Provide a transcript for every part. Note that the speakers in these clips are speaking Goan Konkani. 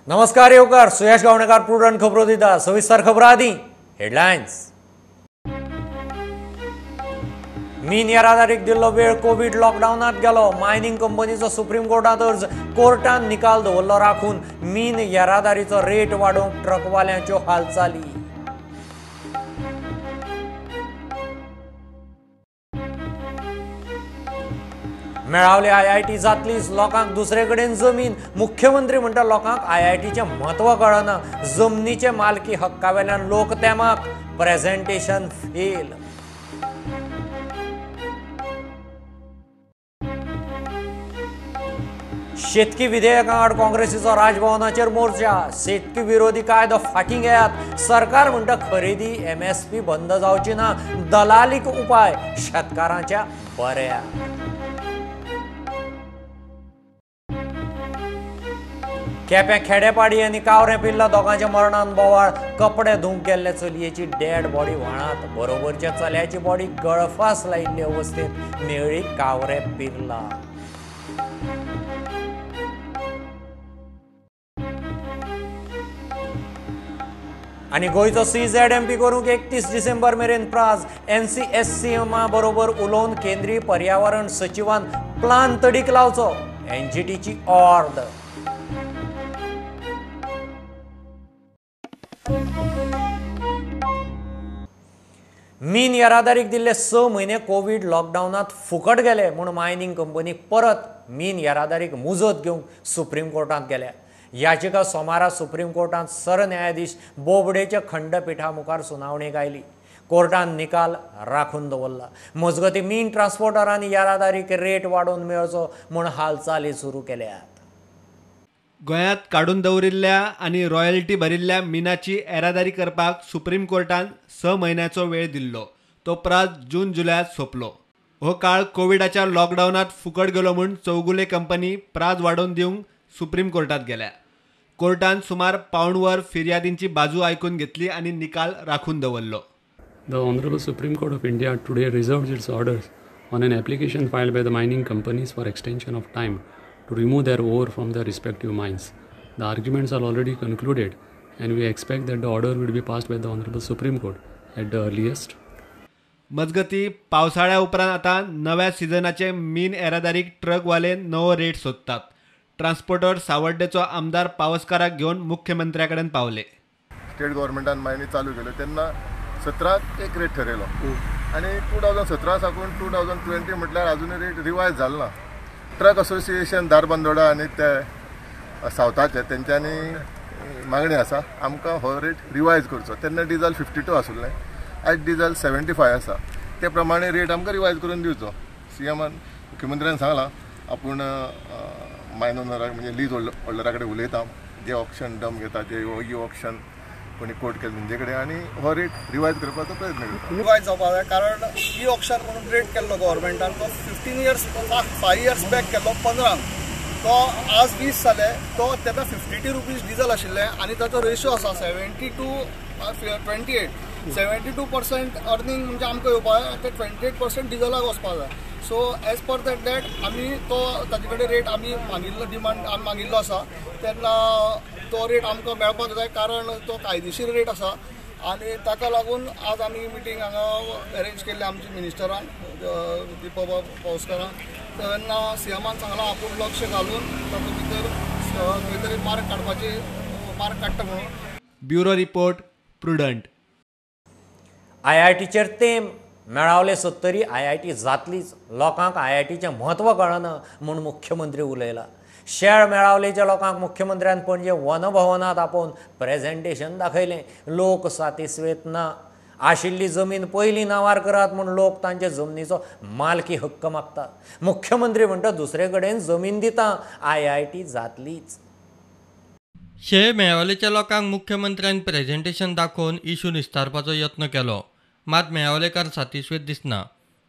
नमस्कार येवकार, सुयश गावणेकार प्रुडंट खबरो दिता. सविस्तर खबरां आदी हेडलायन्स. मीन येरादारीक दिल्लो वेळ कोवीड लॉकडावनात गेलो. मायनिंग कंपनीचो सुप्रीम कोर्टांत अर्ज. कोर्टान निकाल दवरलो राखून. मीन येरादारीचो रेट वाडोवंक ट्रकवाल्यांच्यो हालचाली. मेळावले आयआयटी जातलीच, लोकांक दुसरे कडेन जमीन. मुख्यमंत्री म्हणटा लोकांक आयआयटीचें म्हत्व कळना. जमनीचे मालकी हक्का वेल्यान लोक तेमाक. Presentation fail. शेतकी विधेयकां आड काँग्रेसीचो राजभवनाचेर मोर्चा. शेतकी विरोधी कायदो फाटीं घेयात. सरकार म्हणटा खरेदी एमएसपी बंद जावची ना. दलालीक उपाय शेतकारांच्या बऱ्या. केप्यां खेडेपाडी आनी कावरें पिल्ला दोगांच्या मरणान बोवाळ. कपडे धुवंक गेल्ले चलयेची डेड बॉडी व्हाळांत. बरोबरच्या चल्याची बॉडी गळफास लायिल्ले अवस्थेंत मेळ्ळी कावरें पिर्ला. आनी गोंयचो CZMP करूंक 31 डिसेंबर मेरेन प्राज. NCSCM बरोबर उलोवन केंद्रीय पर्यावरण सचिवान प्लान तडीक लावचो. NGTची ऑर्द. मीन येरादारीक दिल्ले 6 म्हयने कोवीड लॉकडावनात फुकट गेले म्हूण मायनिंग कंपनी परत मीन येरादारीक मुजत घेवंक सुप्रीम कोर्टांत गेल्या. याचिका सोमारा सुप्रीम कोर्टांत सरन्यायाधीश बोबडेच्या खंडपिठा मुखार सुनावणेक आयली. कोर्टान निकाल राखून दवरला. मजगतीं मीन ट्रान्सपोर्टरांनी येरादारीक रेट वाडोवन मेळचो म्हूण हालचाली सुरू केल्यात. गोंयांत काडून दवरिल्ल्या आनी रॉयल्टी भरिल्ल्या मिनाची येरादारी करपाक सुप्रीम कोर्टान 6 म्हयन्याचो वेळ दिल्लो. तो प्राज जून जुलयांत सोंपलो. हो काळ कोविडाच्या लॉकडावनांत फुकट गेलो म्हूण चौगुले कंपनी प्राज वाडोवन दिवंक सुप्रीम कोर्टांत गेल्या. कोर्टान सुमार 0.75 वर फिर्यादींची बाजू आयकून घेतली आनी निकाल राखून दवरलो. The Honorable Supreme Court of India today reserved its orders on an application filed by the mining companies for extension of time to remove their ore from their respective mines. The arguments are already concluded and we expect that the order will be passed by the Honorable Supreme Court at the earliest. मजगती पावसाळ्या उपरांत आता नव्या सिजनाचे मीन येरादारीक ट्रकवाले नवो रेट सोदतात. ट्रान्सपोर्टर सावर्डेचो आमदार पावसकाराक घेवन मुख्यमंत्र्या कडेन पावले. स्टेट गव्हर्मेंटान मायनी चालू केल्यो तेन्ना 17 एक रेट ठरयलो आनी 2017 साकून 2020 म्हटल्यार अजूनय रेट रिवायज जालो ना. ट्रक असोसिएशन धारबांदोडा आनी ते सावथाचे तेंच्यांनी मागणी आसा आमकां हो रेट रिवायज करचो. तेन्ना डिजल 52 आसुल्लें, आयज डिजल 75 आसा. ते प्रमाणे रेट आमकां रिवायज करून दिवचो. सीएमान मुख्यमंत्र्यान सांगलां आपूण मायन ओनराक म्हणजे लीज होल्डरा कडेन उलयता, जे ऑप्शन डम घेता, जे ई ऑप्शन कोणी कोट केले तेंचे कडेन आनी हो रेट रिवायज करपाचो प्रयत्न करता. रिवायज जावपाक जाय कारण ई ऑप्शन म्हणून रेट केल्लो गव्हर्मेंटान तो 15 इयर्स 5 इयर्स बॅक केल्लो 15, तो आज 20 जाले. तो तेन्ना 52 रुपीज डिजल आशिल्लें आनी ताचो रेशो आसा 72-28. 72% अर्निंग म्हणजे आमकां येवपाक जाय, ते 28% डिजलाक वचपाक जाय. So as per that that आमी तो ताजे कडेन रेट आमी मागिल्लो, डिमांड आमी मागिल्लो आसा तेन्ना तो रेट आमकां मेळपाक जाय कारण तो कायदेशीर रेट आसा. आनी ताका लागून आज आमी मिटींग हांगा अरेंज केल्ली आमच्या मिनिस्टरान दीपक पावसकारान. तेन्ना सीएमान सांगलां आपूण लक्ष घालून तातूंत भितर खंय तरी मार्ग काडपाची मार्ग काडटा म्हणून. Bureau report, Prudent. आयआयटीचेर तेम. मेळावले 70 आयआयटी जातलीच, लोकांक आयआयटीचें म्हत्व कळना म्हूण मुख्यमंत्री उलयला. शेळ मेळावलेच्या लोकांक मुख्यमंत्र्यान पणजे वनभवनात आपोवन प्रेझेंटेशन दाखयलें. लोक सातिस्वेत ना. आशिल्ली जमीन पयलीं नांवार करात म्हूण लोक तांचे जमनीचो मालकी हक्क मागतात. मुख्यमंत्री म्हणटा दुसरे कडेन जमीन दिता, आयआयटी जातलीच. शेळ मेळावलेच्या लोकांक मुख्यमंत्र्यान प्रेझेंटेशन दाखोवन इशू निस्तारपाचो यत्न केलो. मात मेळावलेकार सातिस्वेत दिसना.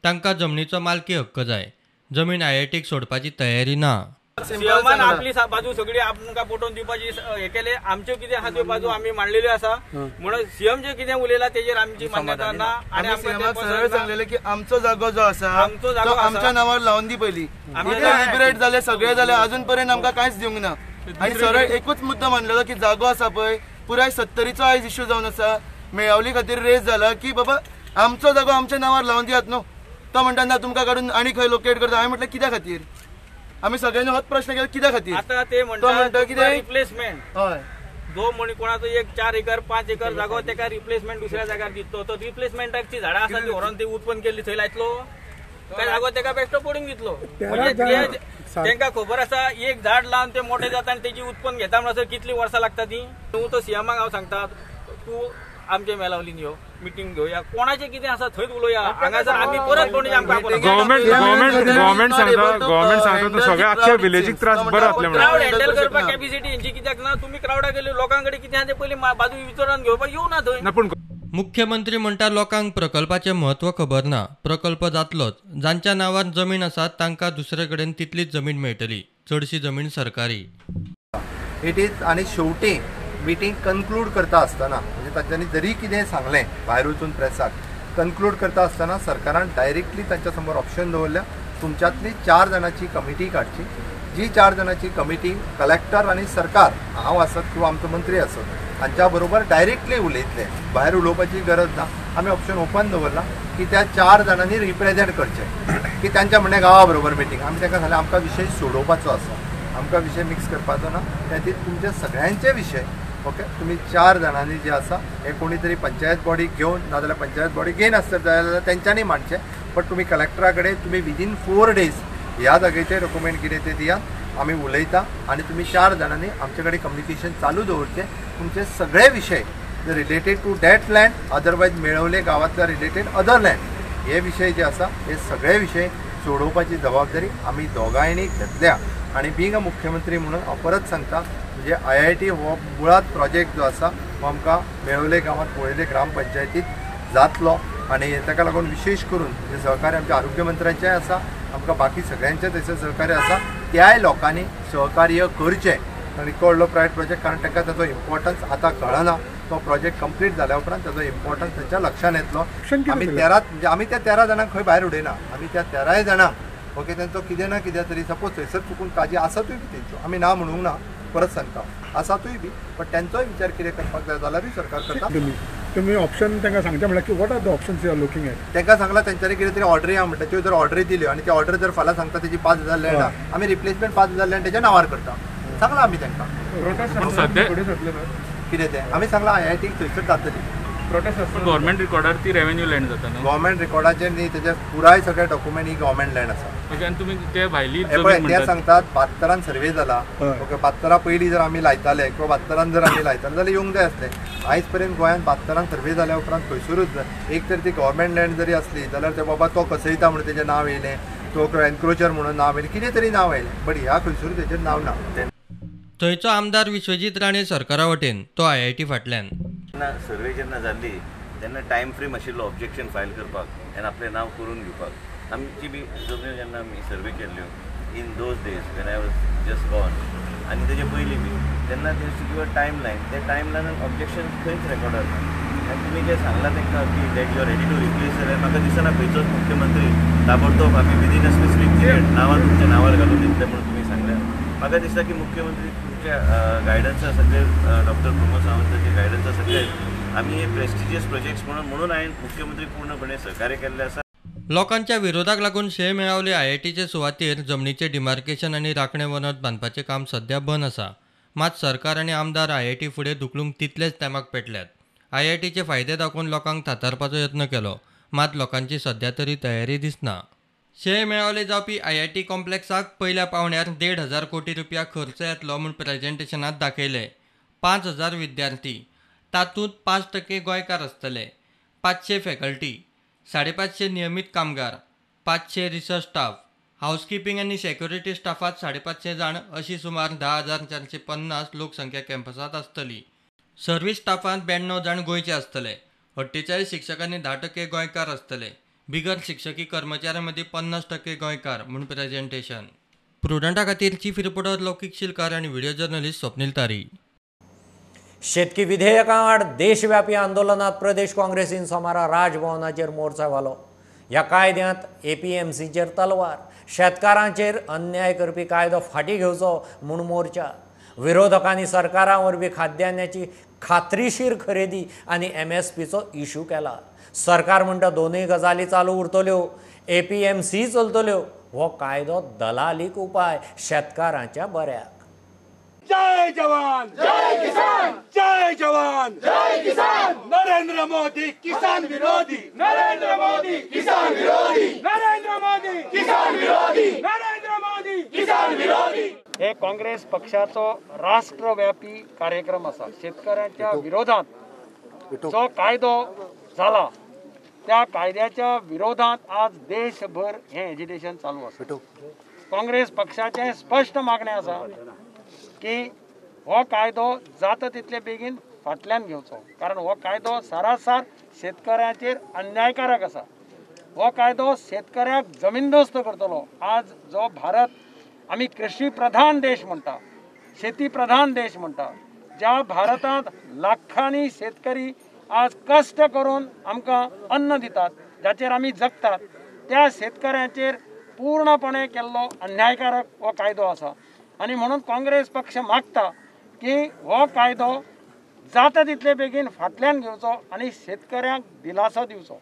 तांकां जमनीचो मालकी हक्क जाय. जमीन आयआयटीक सोडपाची तयारी ना. सीएमान आपली बाजू सगळी आमकां पटोवन दिवपाची हे केले. आमच्यो कितें आहा त्यो बाजू आमी मांडलेल्यो आसा म्हणून सीएम जे कितें उलयला तेजेर आमची मान्यता ना. आनी आमकां सरळ सांगलेले की आमचो जागो जो आसा आमचो जागो आमच्या नांवार लावन दी पयली. लिबरेट जाले सगळे जाले, अजून पर्यंत आमकां कांयच दिवंक ना. आनी सरळ एकूच मुद्दो मांडलेलो की जागो आसा पळय पुराय सत्तरीचो आयज इश्यू जावन आसा. मेळावली खातीर रेज जाला की बाबा आमचो जागो आमच्या नांवार लावन दियात न्हू. तो म्हणटा ना तुमकां काडून आनी खंय लोकेट करता. हांवें म्हटलें कित्या खातीर? आमी सगळ्यांनी होच प्रश्न केलो कित्या खातीर? आतां ते म्हणटा कितें रिप्लेसमेंट. हय, जो म्हण कोणाचो एक 4 एकर 5 एकर जागो तेका रिप्लेसमेंट दुसऱ्या जाग्यार दितलो. तो रिप्लेसमेंटाक ती झाडां आसा ती व्हरोन ती उत्पन्न केल्ली थंय लायतलो काय जागो तेका बेश्टो पडून दितलो. म्हणजे तेंका खबर आसा एक झाड लावन ते मोठे जाता आनी तेजी उत्पन्न घेता म्हणसर कितली वर्सां लागता ती. तूं तो सीएमाक हांव सांगता तूं आमचे मेलावलीन यो, मिटींग घेवया, कोणाचें कितें आसा थंयच उलोवया. हांगासर आमी परत कोणी आमकां गव्हर्मेंट सांगता, गव्हर्मेंट सांगता सगळ्या आख्या विलेजीक त्रास बरो जातले म्हणून. क्रावड हँडल करपाक कॅपॅसिटी हेंची कित्याक ना? तुमी क्रावडा गेले लोकां कडेन कितें आसा तें पयलीं बाजू विचारून घेवपाक येवना थंय. पूण मुख्यमंत्री म्हणटा लोकांक प्रकल्पाचें म्हत्व खबर ना. प्रकल्प जातलोच, जांच्या नांवार जमीन आसा तांकां दुसरे कडेन तितलीच जमीन मेळटली. चडशी जमीन सरकारी. It is. आनी शेवटी मिटींग कन्क्लूड करता आसतना म्हणजे तांच्यांनी जरी कितें सांगलें भायर वचून प्रेसाक, कन्क्लूड करता आसतना सरकारान डायरेक्टली तांच्या समोर ऑप्शन दवरल्या, तुमच्यांतली 4 जाणांची कमिटी काडची, जी 4 जाणांची कमिटी कलेक्टर आनी सरकार, हांव आसत किंवा आमचो मंत्री आसत, हांच्या बरोबर डायरेक्टली उलयतले, भायर उलोवपाची गरज ना. आमी ऑप्शन ओपन दवरला की त्या 4 जाणांनी रिप्रेझेंट करचें की तांच्या म्हणणें गांवा बरोबर मिटींग. आमी तांकां सांगलें आमकां विशय सोडोवपाचो आसा, आमकां विशय मिक्स करपाचो ना, त्या खातीर तुमचे सगळ्यांचे विशय ओके तुमी 4 जाणांनी जे आसा हे कोणी तरी पंचायत बॉडी घेवन, नाजाल्यार पंचायत बॉडी घेयनासत जाल्यार तेंच्यांनी मांडचें, बट तुमी कलेक्टरा कडेन तुमी विदीन 4 डेज ह्या जागेचे डॉक्युमेंट कितें ते दियात, आमी उलयता आनी तुमी 4 जाणांनी आमचे कडेन कम्युनिकेशन चालू दवरचें. तुमचे सगळे विशय related to that land, otherwise मेळवले गांवांतल्या रिलेटेड अदर लँड, हे विशय जे आसा हे सगळे विशय सोडोवपाची जबाबदारी आमी दोगांयनी घेतल्या. आनी बींग अ मुख्यमंत्री म्हणून हांव परत सांगता, म्हणजे IIT हो मुळात प्रोजेक्ट जो आसा हो आमकां मेळवले गांवांत पळयले ग्रामपंचायतीत जातलो आनी ताका लागून विशेश करून जे सहकार्य आमच्या आरोग्य मंत्र्यांचें आसा, आमकां बाकी सगळ्यांचें तशें सहकार्य आसा, त्याय लोकांनी सहकार्य करचें. आनी इतलो प्रायवेट प्रोजेक्ट, कारण तांकां ताचो इम्पॉर्टन्स आतां कळना, तो प्रोजेक्ट कंप्लीट जाल्या उपरांत ताचो इम्पॉर्टन्स तांच्या लक्षांत येतलो. आमी 13 म्हणजे आमी त्या 13 जाणांक खंय भायर उडयना, आमी त्या 13 जाणांक ओके तांचो कितें ना कितें तरी सपोज थंयसर चुकून काजी आसतूय बी तेंच्यो, आमी ना म्हणूंक ना, परत सांगता आसातूय बी, बट तेंचोय विचार कितें करपाक जाय जाल्यारूय सरकार करता. तुमी ऑप्शन तांकां सांगता म्हणल्यार की what are the options you are looking at? तांकां सांगलां तेंच्यांनी कितें तरी ऑर्डरी आहा म्हणटा, त्यो जर ऑर्डरी दिल्यो आनी त्यो ऑर्डर जर फाल्यां सांगता तेजी 5,000 लँड आहा, आमी रिप्लेसमेंट 5,000 लँड तेच्या नांवार करता, सांगलां आमी तांकां. कितें तें आमी सांगलां IIT थंयसर जातली. गव्हर्मेंट रिकॉर्डार ती रेवेन्यू लँड जाता न्हू? गव्हर्मेंट रिकॉर्डाचेर न्ही, तेजे पुराय सगळे डॉक्युमेंट ही गव्हर्मेंट लँड आसा. ओके, आनी तुमी ते भायली पळय ते सांगतात 72 सर्वे जाला, ओके 72 पयलीं जर आमी लायताले किंवा 72 जर आमी लायताले जाल्यार येवंक जाय आसलें. आयज पर्यंत गोंयांत 72 सर्वे जाल्या उपरांत खंयसरूच एक तर ती गव्हर्मेंट लँड जरी आसली जाल्यार ते बाबा तो कसयता म्हणून तेजें नांव येयलें, तो एनक्रोचर म्हणून नांव येयलें, कितें तरी नांव येयलें, बट ह्या खंयसरूच तेजेर नांव ना. थंयचो आमदार विश्वजीत राणे सरकारा वटेन, तो IIT फाटल्यान. जेन्ना सर्वे जेन्ना जाल्ली तेन्ना टायम फ्रेम आशिल्लो ऑब्जेक्शन फायल करपाक आनी आपलें नांव करून घेवपाक. आमची बी जमनी जेन्ना आमी सर्वे केल्ल्यो in those days when I was just born आनी तेजे पयलीं बी, तेन्ना they used to give a time line, त्या टायम लायनान ऑब्जेक्शन खंयच रेकॉर्डार ना. आनी तुमी जें सांगलां तांकां की that you are ready to replace, जाल्यार म्हाका दिसना खंयचोच मुख्यमंत्री ताबडतोब आमी विदीन अ स्पेसिफीक पिरियड नांवां तुमच्या नांवार घालून दितले म्हणून तुमी सांगल्या. म्हाका दिसता की मुख्यमंत्री तुमच्या गायडन्सा सगळे, डॉक्टर प्रमोद सावंताच्या गायडन्सा सगळे आमी हे प्रेस्टिजियस प्रोजेक्ट्स म्हणून हांवें मुख्यमंत्री पूर्णपणे सहकार्य केल्लें आसा. लोकांच्या विरोधाक लागून शेळ मेळावले IITचे सुवातेर जमनीचें डिमार्केशन आनी राखणे वनत बांदपाचें काम सध्या बंद आसा. मात सरकार आनी आमदार IIT फुडें धुकलूंक तितलेच तेमाक पेटल्यात. IITचे फायदे दाखोवन लोकांक थातारपाचो यत्न केलो, मात लोकांची सध्या तरी तयारी दिसना. शेळ मेळावले जावपी IIT कॉम्प्लेक्साक पयल्या पावंड्यार 1,500 कोटी रुपया खर्च येतलो म्हूण प्रेझेंटेशनात दाखयलें. 5,000 विद्यार्थी, तातूंत 5% गोंयकार आसतले, 500 फॅकल्टी, 550 नियमीत कामगार, 500 रिसर्च स्टाफ, हावसकिपींग आनी सेक्युरिटी स्टाफात 550 जाण अशी सुमार 10,450 लोकसंख्या कॅम्पसांत आसतली. सर्वीस स्टाफांत 92 जाण गोंयचे आसतले, 48 शिक्षकांनी 10% गोंयकार आसतले, बिगर शिक्षकी कर्मचाऱ्यां मदीं 50% गोंयकार म्हूण प्रेझेंटेशन. प्रुडंटा खातीर चीफ रिपोर्टर लौकीक शिलकार आनी व्हिडिओ जर्नलिस्ट स्वप्नील तारी. शेतकी विधेयकां आड देशव्यापी आंदोलनात प्रदेश काँग्रेसीन सोमारा राजभवनाचेर मोर्चा घालो. ह्या कायद्यांत APMCचेर तलवार, शेतकारांचेर अन्याय करपी कायदो फाटीं घेवचो म्हूण मोर्चा. विरोधकांनी सरकारा वरवीं खाद्यान्याची खात्रीशीर खरेदी आनी एमएसपीचो इशू केला. सरकार म्हणटा दोनूय गजाली चालू उरतल्यो, एपीएमसी चलतल्यो. हो कायदो दलालीक उपाय शेतकारांच्या बऱ्याक. जय जवान जय किसान, जय जवान जय किसान. नरेंद्र मोदी किसान विरोधी, नरेंद्र मोदी किसान विरोधी, नरेंद्र मोदी किसान विरोधी, नरेंद्र मोदी किसान विरोधी. हे काँग्रेस पक्षाचो राष्ट्रव्यापी कार्यक्रम आसा. शेतकऱ्यांच्या विरोधात जो कायदो जाला त्या कायद्याच्या विरोधात आज देशभर हे एजिटेशन चालू आसा. काँग्रेस पक्षाचें स्पश्ट मागणें आसा की हो कायदो जाता तितले बेगीन फाटल्यान घेवचो, कारण हो कायदो सारासार शेतकऱ्यांचेर अन्यायकारक आसा. हो कायदो शेतकऱ्याक जमीनदोस्त करतलो. आज जो भारत आमी कृषी प्रधान देश म्हणटा, शेती प्रधान देश म्हणटा, ज्या भारतांत लाखांनी शेतकरी आज कष्ट करून आमकां अन्न दितात, जाचेर आमी जगतात, त्या शेतकऱ्यांचेर पूर्णपणे केल्लो अन्यायकारक हो कायदो आसा. आनी म्हणून काँग्रेस पक्ष मागता की हो कायदो जाता तितले बेगीन फाटल्यान घेवचो आनी शेतकऱ्यांक दिलासो दिवचो.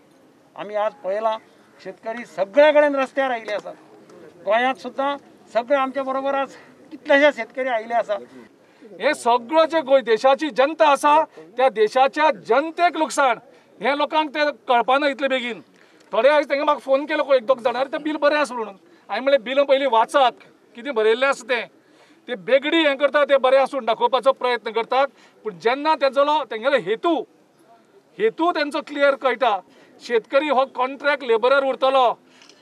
आमी आज पळयलां शेतकरी सगळे कडेन रस्त्यार आयिल्ले आसात. गोंयांत सुद्दां सगळे आमच्या बरोबर आज कितलेशे शेतकरी आयिल्ले आसात. हे सगळं जे गोंय देशाची जनता आसा त्या देशाच्या जनतेक लुकसाण हे लोकांक ते कळपाना इतले बेगीन. थोडे आयज तेंगे म्हाका फोन केलो एक दोग जाणां, तें बील बरें आसा म्हणून. हांवें म्हणलें बिल पयलीं वाचात कितें बरयल्लें आसा तें. ते बेगडी हें करता ते बरें आसून दाखोवपाचो प्रयत्न करतात, पूण जेन्ना तेजो तेंगेलो हेतू हेतू तेंचो क्लियर कळटा. शेतकरी हो कॉन्ट्रॅक्ट लेबरर उरतलो,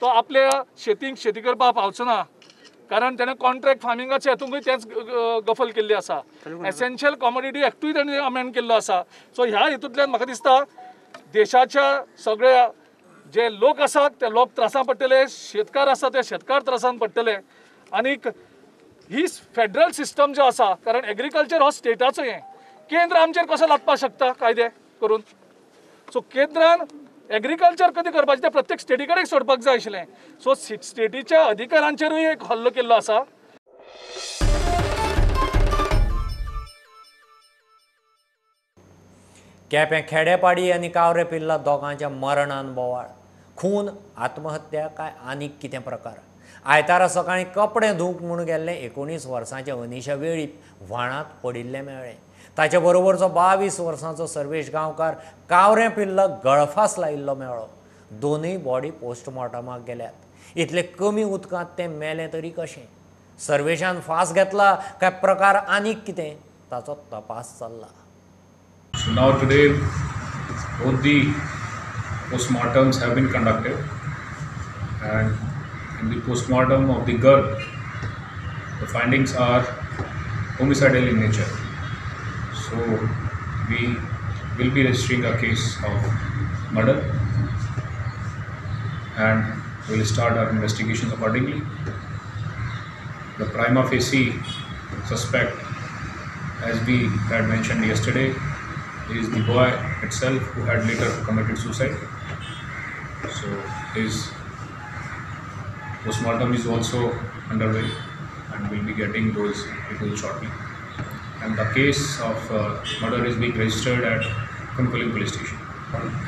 तो आपल्या शेतीक शेती करपाक पावचो ना, कारण तेणें कॉन्ट्रॅक्ट फार्मिंगाचे हेतूंकूय तेंच गफल केल्ली आसा. एसेन्शियल कॉमोडिटी एक्टूय तेणें अमेंड केल्लो आसा. सो ह्या हेतूंतल्यान म्हाका दिसता देशाच्या सगळ्या जे लोक आसात ते लोक त्रासान पडटले, शेतकार आसा ते शेतकार त्रासान पडटले. आनीक ही फेडरल सिस्टम जो आसा, कारण एग्रीकल्चर हो स्टेटाचो हें, केंद्र आमचेर कसो लादपाक शकता कायदे करून. सो केंद्रान एग्रीकल्चर कधी करपाचें तें प्रत्येक स्टेटी कडेन सोडपाक जाय आशिल्लें. सो स्टेटीच्या अधिकारांचेरूय एक हल्लो केल्लो आसा. केपें खेडेपाडी आनी कावरे पिल्ला दोगांच्या मरणान बोवाळ. खून, आत्महत्या काय आनीक कितें प्रकार. आयतारा सकाळीं कपडे धुवंक म्हूण गेल्लें 19 वर्सांचें अनिशा वेळीप व्हाणांत पडिल्लें मेळ्ळें. ताचे बरोबरचो 22 वर्सांचो सर्वेश गांवकार कावरें पिल्ला गळफास लायिल्लो मेळ्ळो. दोनूय बॉडी पोस्टमॉर्टमाक गेल्यात. इतले कमी उदकांत तें मेलें तरी कशें? सर्वेशान फास घेतला काय प्रकार आनीक कितें, ताचो तपास चल्ला. So now today both the postmortems have been conducted, and in the postmortem of the girl the findings are homicidal in nature. So we will be registering a case of murder and we will start our investigations accordingly. The prima facie suspect, as we had mentioned yesterday, is the boy itself who had later committed suicide. So his postmortem is also underway and we'll be getting those people shortly. And the case of murder is being registered at Cuncolim police station.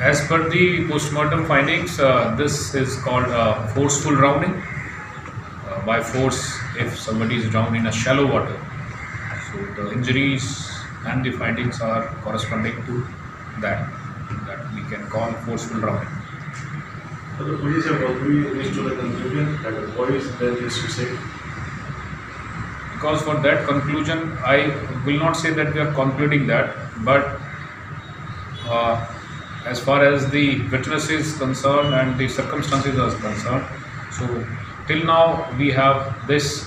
As per the postmortem findings, this is called forceful drowning. By force, if somebody is drowned in a shallow water, so the injuries and the findings are corresponding to that, that we can call forceful drowning. So the police have already reached to the conclusion that the boy is dead is suicide. Because for that conclusion, I will not say that we are concluding that, but as far as the witness is concerned and the circumstances are concerned, so till now we have this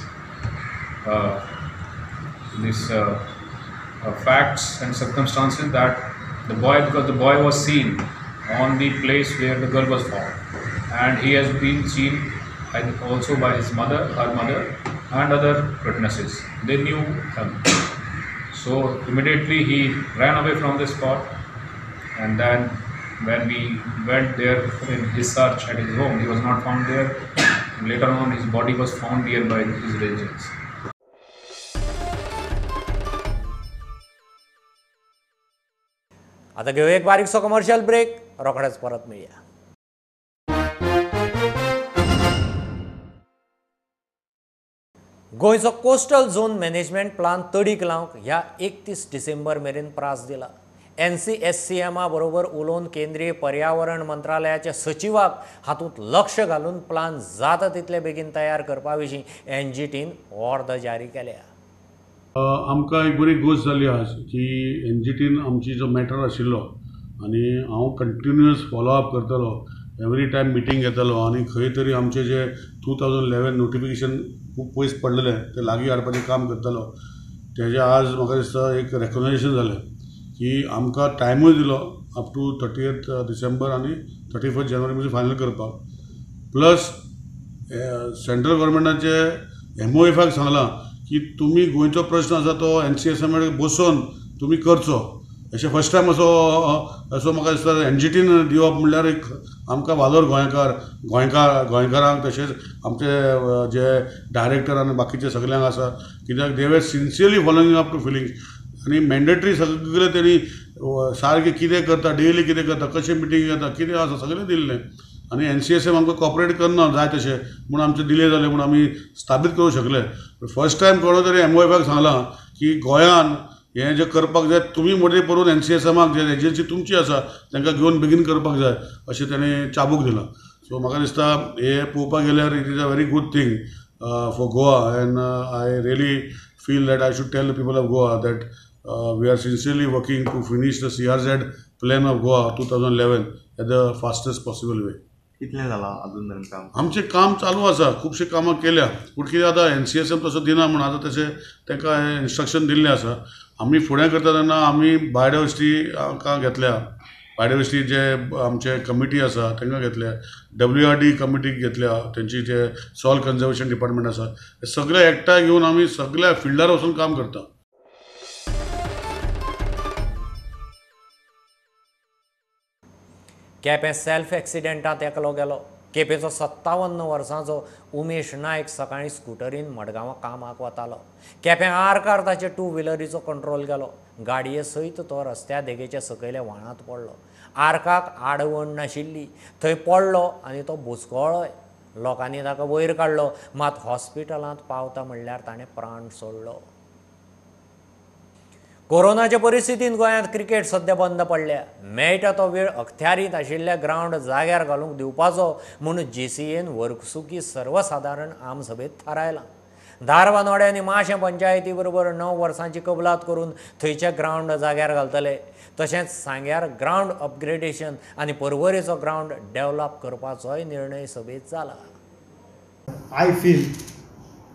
facts and circumstances that the boy, because the boy was seen on the place where the girl was found, and he has been seen also by his mother, her mother, and other witnesses. They knew him. So immediately he ran away from the spot, and then when we went there in his search at his home, he was not found there. And later on, his body was found nearby his residence. आतां घेवया एक बारीकसो कमर्शियल ब्रेक, रोखडेच परत मेळया. गोंयचो कोस्टल झोन मॅनेजमेंट प्लान तडीक लावंक ह्या 31 डिसेंबर मेरेन प्रास दिला. NCSCMA बरोबर उलोवन केंद्रीय पर्यावरण मंत्रालयाच्या सचिवाक हातूंत लक्ष घालून प्लान जाता तितले बेगीन तयार करपा विशीं NGTन ऑर्द जारी केल्या. आमकां एक बरी गोश्ट जाली आज की NGTन आमची जो मॅटर आशिल्लो आनी हांव कंटिन्युअस फॉलोअप करतलो, एवरी टायम मिटींग घेतालो आनी खंय तरी आमचे जे 2011 नोटिफिकेशन खूब पयस पडलेलें तें लागीं हाडपाचें काम करतालो. तेजें आज म्हाका दिसता एक रेकोगनायजेशन जालें की आमकां टायमूय दिलो अप टू 30 डिसेंबर आनी 31 जानेवारी म्हणजे फायनल करपाक. प्लस सेंट्रल गव्हर्मेंटाचे MOFाक सांगलां की तुमी गोंयचो प्रश्न आसा तो NCSM बसोवन तुमी करचो. अशें फर्स्ट टायम असो असो म्हाका दिसता NGTन दिवप म्हणल्यार एक आमकां वालोर गोंयकारांक तशेंच आमचे जे डायरेक्टर आनी बाकीचे सगल्यांक आसा, कित्याक they were sincerely following up to feelings आनी मॅन्डेटरी सगळें तेणी सारकें कितें करता, डेली कितें करता, कशें मिटींग घेता, कितें आसा सगळें दिल्लें. आनी NCSM आमकां कॉपरेट करना जाय तशें म्हूण आमचें डिले जालें म्हूण आमी स्थाबीत करूंक शकले. फर्स्ट टायम कोणो तरी MOFाक सांगलां की गोंयान हें जें करपाक जाय तुमी मोटे करून NCSMाक जे एजन्सी तुमची आसा तांकां घेवन बेगीन करपाक जाय अशें ताणें चाबूक दिलां. सो म्हाका दिसता हें पळोवपाक गेल्यार it is a very good thing for Goa and I really feel that I should tell the people of Goa that we are sincerely working to finish the CRZ plan of Goa 2011 at the fastest possible way. कितलें जालां अजून मेरेन काम? आमचें काम चालू आसा, खुबशीं कामां केल्या, पूण कितें आतां NCSM तसो दिना म्हूण आतां तशें तांकां इन्स्ट्रक्शन दिल्लें आसा. आमी फुडें करता तेन्ना आमी बायोडायवर्सिटी घेतल्या, बायोडायवर्सिटी जे आमचे कमिटी आसा तांकां घेतल्या, WRD कमिटीक घेतल्या, तेंची जे सॉयल कन्जर्वेशन डिपार्टमेंट आसा, हे सगळे एकठांय घेवन आमी सगळ्या फिल्डार वचून काम करता. केपें सेल्फ एक्सिडेंटांत एकलो गेलो. केपेंचो 57 वर्सांचो उमेश नायक सकाळीं स्कुटरीन मडगांवां कामाक वतालो. केपें आरकार ताचे टू व्हिलरीचो कंट्रोल गेलो. गाडये सयत तो रस्त्या देगेच्या सकयल्या व्हाळांत पडलो. आरकाक आडवण नाशिल्ली, थंय पडलो आनी तो बुचकळ्ळोय. लोकांनी ताका वयर काडलो, मात हॉस्पिटलांत पावता म्हणल्यार ताणें प्राण सोडलो. कोरोनाच्या परिस्थितीन गोंयांत क्रिकेट सद्या बंद पडल्या. मेळटा तो वेळ अखत्यारींत आशिल्ल्या ग्रावंड जाग्यार घालूंक दिवपाचो म्हूण JCAन वर्सुकी सर्वसादारण आमसभेंत थारायलां. धारबांदोडें आनी माशें पंचायती बरोबर 9 वर्सांची कबलात करून थंयचे ग्रावंड जाग्यार घालतले. तशेंच सांग्यार ग्रावंड अपग्रेडेशन आनी पर्वरेचो ग्रावंड डेव्हलप करपाचोय निर्णय सभेंत जाला. I feel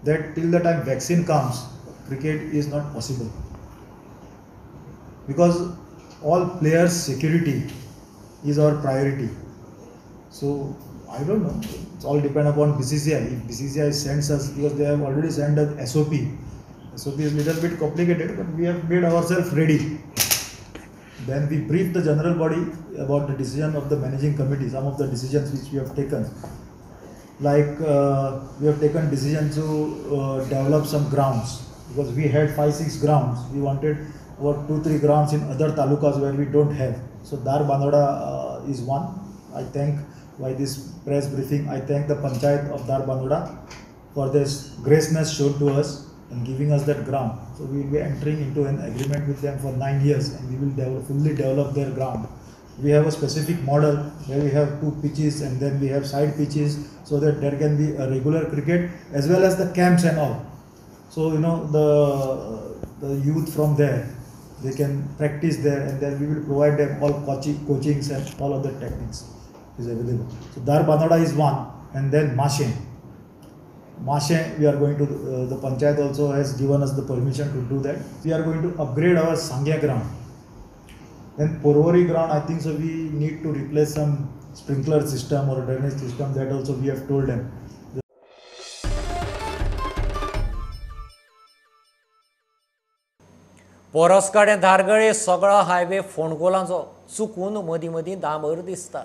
that till the time vaccine comes, cricket is not possible. Because all players' security is our priority. So I don't know, it's all depend upon BCCI. If BCCI sends us, because they have already sent us SOP. SOP is little bit complicated, but we have made ourselves ready. Then we brief the general body about the decision of the managing committee, some of the decisions which we have taken. Like we have taken decision to develop some grounds, because we had 5-6 grounds. We wanted about 2-3 grounds in other talukas where we don't have. So Dharbandora is one. I thank by this press briefing, I thank the panchayat of Dharbandora for this graciousness shown to us and giving us that ground. So we will be entering into an agreement with them for 9 years and we will fully develop their ground. We have a specific model where we have 2 pitches and then we have side pitches, so that there can be a regular cricket as well as the camps and all. So you know, the youth from there, they can practice there, and then we will provide them all coachings and all other techniques is available. So Dharbandora is one, and then Mashe. Mashe, we are going to, the panchayat also has given us the permission to do that. We are going to upgrade our Sangya ground. Then Porvori ground, I think so we need to replace some sprinkler system or drainage system, that also we have told them. पोरसकाडें धारगळे सगळो हायवे फोंडकुलांचो चुकून मदीं मदीं दांबर दिसता.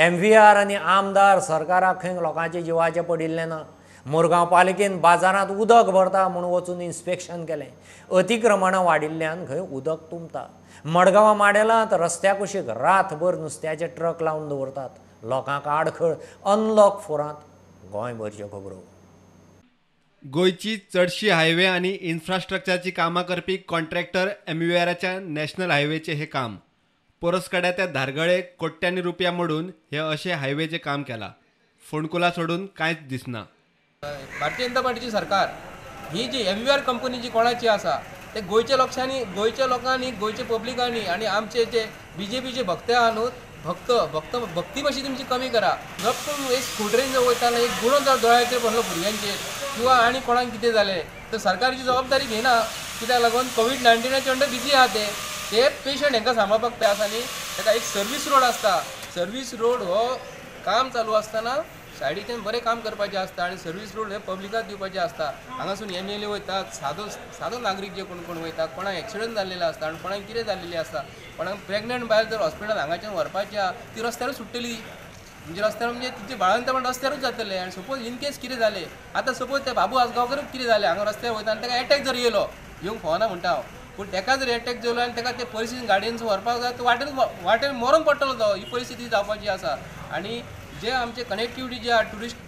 MVR आनी आमदार सरकाराक खंय लोकांचे जिवाचें पडिल्लें ना. मुरगांव पालिकेन बाजारांत उदक भरता म्हूण वचून इन्स्पेक्शन केलें. अतिक्रमणां वाडिल्ल्यान खंय उदक तुंबता. मडगांवां माडेलांत रस्त्या कुशीक रातभर नुस्त्याचे ट्रक लावन दवरतात. लोकांक आडखळ. अनलॉक 4 गोंयभरच्यो खबरो. गोंयची चडशी हायवे आनी इन्फ्रास्ट्रक्चराची कामां करपी कॉन्ट्रॅक्टर एमयूआराच्या नॅशनल हायवेचें हें काम. पोरस्कड्या त्या धारगळे कोट्यांनी रुपया मोडून हे अशें हायवेचें काम केलां. फोंडकुलां सोडून कांयच दिसना. भारतीय जनता पार्टीची सरकार ही जी एमयूआर कंपनी जी कोणाची आसा ते गोंयच्या लोकांनी, गोंयच्या लोकांनी, गोंयच्या पब्लिकांनी आनी आमचे जे बीजेपीचे भक्त आहा न्हू, भक्त भक्त भक्ती मातशी तुमची कमी करा. गप्प एक स्कुटरीन जर वयताना एक गुणो जर दोळ्याचेर पडलो भुरग्यांचेर किंवा आनी कोणाक कितें जालें तर सरकारची जबाबदारी घेयना. कित्याक लागून कोवीड-19 अंडर बिजी आहा ते पेशंट हेंकां सांबाळपाक जाय आसा न्ही. ताका एक सर्वीस रोड आसता. सर्वीस रोड हो काम चालू आसतना सायडीच्यान बरें काम करपाचें आसता आनी सर्वीस रोड हे पब्लिकाक दिवपाचें आसता. हांगासून एमएलए वयतात, सादो सादो नागरीक जे कोण कोण वयता, कोणाक एक्सिडंट जाल्लेलो आसता आनी कोणाक कितें जाल्लेलें आसता, कोणाक प्रेग्नंट बायल जर हॉस्पिटलांत हांगाच्यान व्हरपाची आहा ती रस्त्यारूच सुट्टली. म्हणजे रस्त्यार म्हणजे तिचे बाळंतपण रस्त्यारूच जातलें. आनी सपोज इन केस कितें जालें आतां सपोज त्या बाबू आजगांवकरूच कितें जालें हांगा रस्त्यार वयता आनी ताका एटॅक जर येयलो, येवंक फावना म्हणटा हांव, पूण ताका जर एटॅक येयलो आनी ताका ते परिस्थितीन गाडयेन व्हरपाक जाय तो वाटेर वाटेर मरोन पडटलो तो. ही परिस्थिती जावपाची आसा. आनी जे आमचे कनेक्टिविटी जे आहा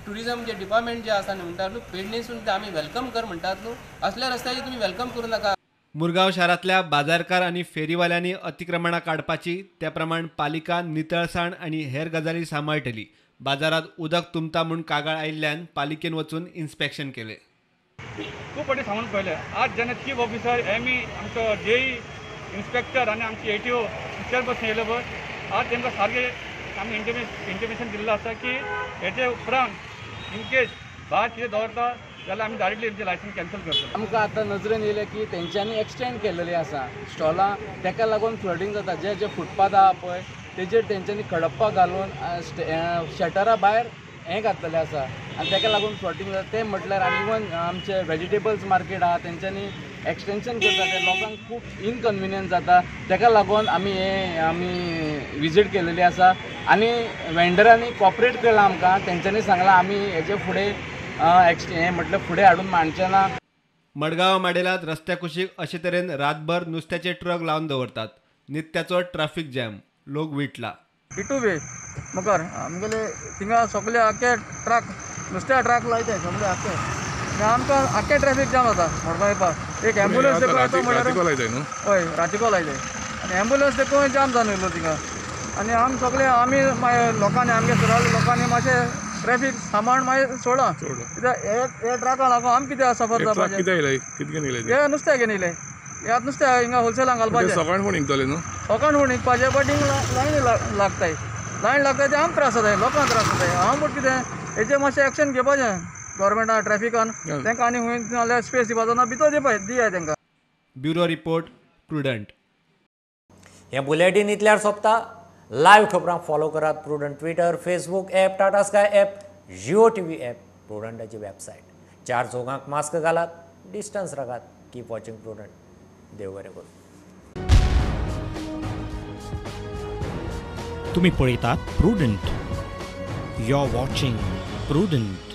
ट्युरिजम जे डिपार्टमेंट जे आसा न्हू म्हणटात न्हू पेडणेसून ते आमी welcome कर म्हणटात न्हू, असल्या रस्त्याचेर तुमी welcome करूं नाका. मुरगांव शारांतल्या बाजारकार आनी फेरीवाल्यांनी अतिक्रमणां काडपाची, त्या प्रमाण पालिका नितळसाण आनी हेर गजाली सांबाळटली. बाजारांत उदक तुंबता म्हूण कागाळ आयिल्ल्यान पालिकेन वचून इन्स्पेक्शन केलें. खूब फावटी सांगून पळयलें. आज जेन्ना चीफ ऑफिसर एमई आमचो जेई इन्स्पेक्टर आनी आमची एटीओ चेअरपर्सन येयले पळय, आज तांकां सारकें आमी इंटिमेशन दिल्लें आसा की हेचे उपरांत इनकेस भायर कितें दवरता जाल्यार आमी डायरेक्टली तेंचें लायसन्स कॅन्सल करतले. आमकां आतां नजरेन येयलें की तेंच्यांनी एक्सटेंड केल्लेली आसा स्टॉलां, तेका लागून फ्लडींग जाता. जे जे फुटपाथ आहा पळय तेजेर तेंच्यांनी खडप्पा घालून शटरा भायर हें घातलेलें आसा आनी तेका लागून फ्लडींग जाता. तें म्हटल्यार आनी इवन आमचे वेजिटेबल्स मार्केट आहा तेंच्यांनी एक्सटेंशन करता, ते लोकांक खूब इनकन्विनियन्स जाता. तेका लागून आमी हें आमी विजीट केलेली आसा आनी वेंडरांनी कॉपरेट केलां आमकां. तेंच्यांनी सांगलां आमी हेजे फुडें हें म्हटल्यार फुडें हाडून मांडचें ना. मडगांव माडेलांत रस्त्या कुशीक अशे तरेन रातभर नुस्त्याचे ट्रक लावन दवरतात. नित्याचो ट्राफीक जॅम, लोक विटला. इटू बे मुखार आमगेले थिंगा सगळे आख्खे ट्रक नुस्त्या ट्रक लायताय सगळे आख्खे आनी आमकां आख्खे ट्रॅफीक जाम जाता मडगांव येवपाक. एक एम्बुलन्स देखून येता म्हणल्यार हय रातीको लायताय आनी एम्बुलन्स देखून जाम जावन येयलो थिंगा. आनी आम सगळे आमी मागीर लोकांनी आमगे सुरावले लोकांनी मातशें ट्रॅफीक सांबाळून मागीर सोडा. कित्याक हे ट्रकां लागून आम कितें सफर जावपाचें. हे नुस्त्या घेवन येयले, हे आतां नुस्तें हिंगा होलसेलांक घालपाचें. सकाळ फुडें निगतले न्हू, सकाळ फुडें निगपाचें, बट हिंग लायन लागताय, लायन लागताय ते आमकां त्रास जाताय, लोकांक त्रास जाताय. हांव म्हण कितें हेचेर मातशें एक्शन घेवपाचें गव्हर्मेंटान ट्रॅफिकान, तांकां आनी खंय नाल्यार स्पेस दिवपाचो ना भितर दिवपा दियाय तांकां. Bureau report, Prudent. हें बुलेटीन इतल्यार सोंपता. लायव्ह खबरां फॉलो करात Prudent Twitter, Facebook app, Tata Sky app, Jio TV app, प्रुडंटाची website. 4 चौगांक मास्क घालात, डिस्टन्स राखात. Keep watching Prudent. देव बरें करूं. तुम्ही पळयतात Prudent. You are watching Prudent.